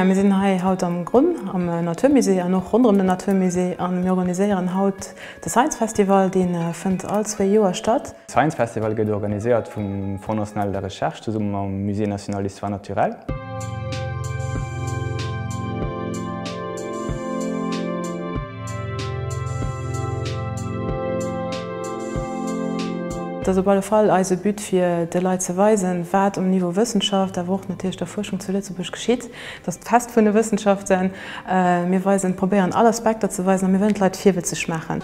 Mir sinn hei haut am Gronn am Naturmusée an och ronderëm den Naturmusée a mir organiséieren haut de Science Festival. Dee fënnt all zwéi Joer statt. Science Festival gëtt organiséiert vum Fonds national de la recherche zesumme mam Musée national d'histoire naturelle. Et ass op alle Fall eise But fir de Leit ze weisen, wat um Niveau Wëssenschaft, awer och natierlech der Fuerschung zu Lëtzebuerg geschitt. Et ass d'Fest vun de Wëssenschaften. Mir weisen, probéieren all Aspekter ze weisen a mir wëllen d'Leit virwëtzeg maachen.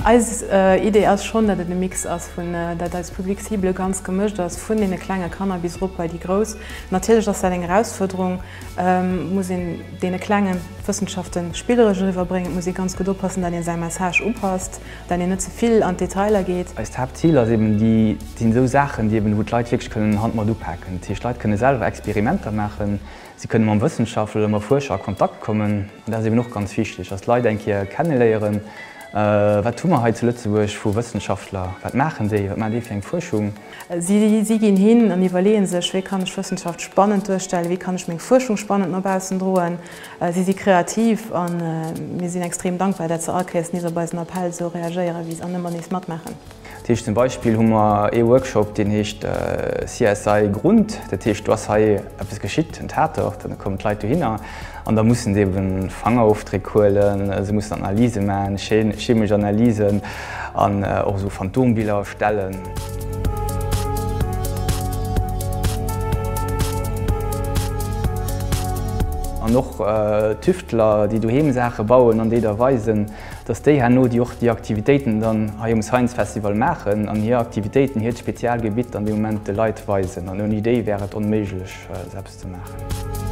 Eis Idee ass schonn, datt et e Mix ass vun, datt eis Public cible ganz gemëscht ass, vun deene klenge Kanner bis erop bei déi Grouss. Natierlech ass dat eng Erausfuerderung, et muss een deene Klengen d'Wëssenschafte spilleresch eriwwerbréngen, et muss ee ganz gutt oppassen, datt ee säi Message upasst, datt een net ze vill an d'Detailer geet. Eist Haaptzil ass eben, déi sinn esou Saachen, déi eben, wou d'Leit wierklech kënnen Hand mat upaken. Dat heescht, d'Leit kënne selwer Experimenter maachen, si kënne mam Wëssenschaftler oder mam Fuerscher a Kontakt kommen. An dat ass eben och ganz wichteg, dass d'Leit eng Kéier kenneléieren, Wat hu mer hei zu Lëtzebuerg vu Wëssenschaftler, wat maachen déi, wat maachen déi fir eng Fuerschung? Si ginn hin an iwwerleeë sech, wéi kann ech Wëssenschaft spannend duerstellen, wéi kann ech meng Fuerschung spannend no baussen droen. Si si kreativ a mir sinn extrem dankbar, dat se all Kéiers nees op eisen Appell esou reagéieren, wéi se an ëmmer nees matmaachen. Dat heescht zum Beispill hu mer ee Workshop, deen heescht CSI Grund. Dat heescht, do ass hei eppes geschitt, en Tatort, an da kommen d'Leit dohinner an da mussen se eben Fangerofdréck huelen, se mussen Analyse maachen, chemesch Analysen an och esou Phantombiller erstellen. An och Tüftler, déi doheem Saache bauen an déi da weisen. dass déi herno, déi och déi Aktivitéiten dann hei um Science Festival maachen an hir Aktivitéiten, hiert Spezialgebitt an deem Moment de Leit weisen. An ouni déi wär et onméiglech, esou eppes ze maachen.